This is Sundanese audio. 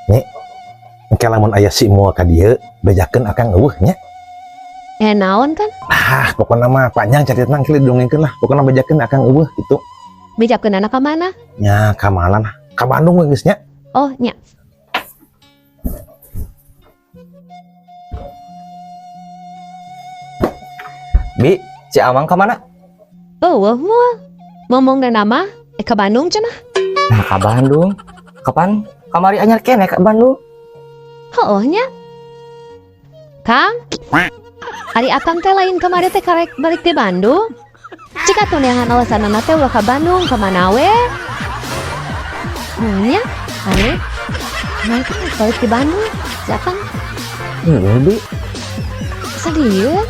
Nyi, engke lamun aya si Moa ka dieu, bejakeun akang euweuh nya. Eh, naon kan? Ah, pokokna mah panjang caritana, engke didongengkeun lah. Pokokna bejakeun akang euweuh gitu. Bejakeun anak ka mana? Nya ka mana lah? Ka Bandung we geus nya. Oh, nya. Bi, si Amang ka mana? Euweuh moal. Ngomong nama ka Bandung cenah. Nah, ka Bandung. Kapan? Kamari anyar keneh ka Bandung. Heueuh nya. Kang, ari akang teh lain kamari teh karek balik di Bandung? Cik atuh neangan alasanana teh ulah ka Bandung, ka mana we? Nya, aneh. Nah, balik di Bandung, si akang. Iya, Bi. Serius?